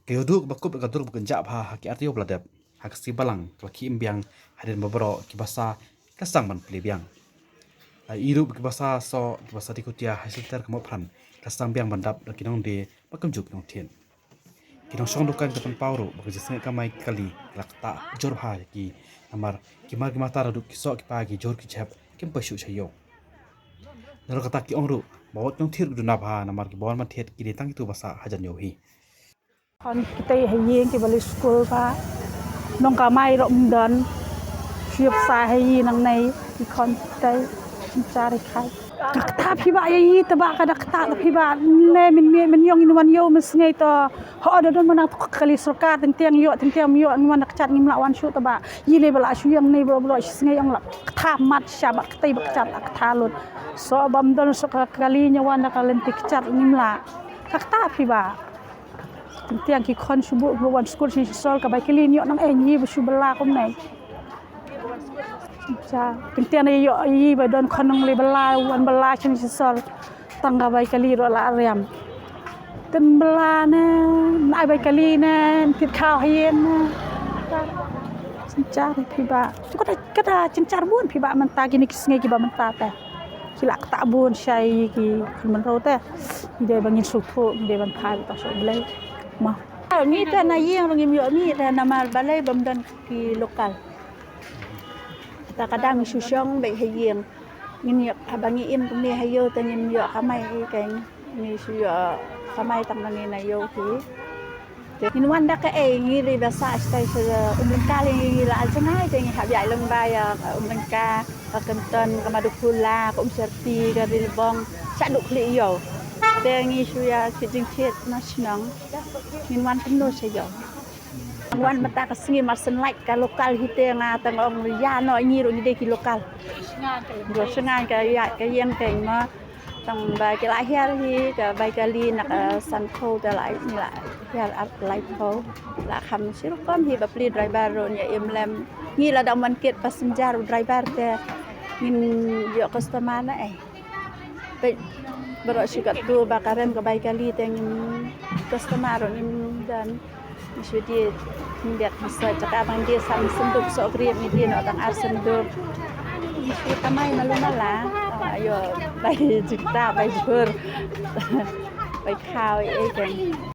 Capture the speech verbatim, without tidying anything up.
Ka ïoh duh kaba kup da ka dur ba kynjah bha ha ki artylli ki la dep ha ka sngi Balang ka la khie im biang hadien ba baroh ki basa ki la sdang ban plie biang. La ïoh ruh ba ki basa soh, ki basa dei kutia ha shelter ka Mawphan ki la sdang biang ban dap da ki nongdie bad kumjuh ki nongthied. Ki nongshong dukan ki la pynpaw ruh ba ka jingsngew kamai ki kali ki la ktah jur bha ïa ki, namar ki mar ki matar haduh ki soh ki pa ki jhur ki jhep kim poi shuh sha ïew. Nalor kata ki ong ruh ba wat ki nongthied ki duna bha namar kiba wan ban thied ki dei tang kito ba sah hajan ïew hi. Khon kitei ha ïing kiba leit skul ba nongkamai ruh ym don. Shu ïoh bsa ha ïing nangne ki khon kitei. Synshar hi khai. Ka ktah phi ba ïa i te ba ka da ktah phi ba. Ne min miet min ïong in wan ïew min sngew to. Ho da don ma nang tuk kali sorkar teng teng ïoh teng teng ym ïoh ngin wan da kjat ngim lah wan shuh te ba. Ïa lei ba lah shu ïeng ne bro bro shu sngew ïong lah. Ktah mat sha ba ktei ba kjat lah ktah lut. Soh ba ym don soh ka kali ñi wan da ka lynti kjat ngim lah. Ka ktah phi ba. Teng teng ki khon shu buh ba wan skul sha shisol ka bai kali ñi ïoh nang eh ñi ba shu bylla kumne. Teng teng ïoh i ba don khon nang lei bylla wan bylla sha shisol. Tang ka bai kali ruh la riam. Tang bylla ne, nai bai kali ne, tit khaw hien ne. Synshar hi phi ba. Kata kata synshar bun phi ba mynta kine ki sngi kiba mynta te. Ki la ktah bun shai ki khun mynro te. Ngi dei ba ngin sngewthuh, ngi dei ban phai ba ta shu Blei. Ma. Ngi te na ïing ruh ngim ïoh mih te namar balei bym don ki local. Ta ka dang shu shong beit ha ïing. Ngin ïoh haba ngi im kumne ha ïew te ngin ïoh kamai ei keiñ. Ngi shu ïoh kamai tang ba ngi na ïew hi. Te ngin wan da kaei ngi dei ba sah shatai sha Umlyngka lei ngi la jngai te ngi hap ïaid lyngba ïa ka Umlyngka, ka Kynton, ka Madukhula, ka Umsyrti, ka Rilbong, shaduh khlieh ïew. Te ngi shu ïa ki jingthied na shnong. Ngin wan kumno sha ïew. Wan mynta ka sngi mar syn lait ka local hi te nga tang ong ïa no ngi ruh ngi dei ki local. Ruh shngain ka ïa ka ïeng keiñ ma tang ba ki la hiar hi ka bai kali na ka san phew te la ngi la hiar ar lai phew. La kham shi rukom hi ba pli driver ruh ïa im lem ngi la dang man kit passenger u driver te ngin ïoh customer na eh. Peit baroh shi katto ba ka rem ka bai kali te ngim customer ruh ngim don. Ngi shu die ngi die ka sa jaka bang die sam senduk sok riep ngi die noh tang ar senduk. Ngi shu kamai malu mala. Ayo bai jikta bai jhur. Bai khaw ei kan.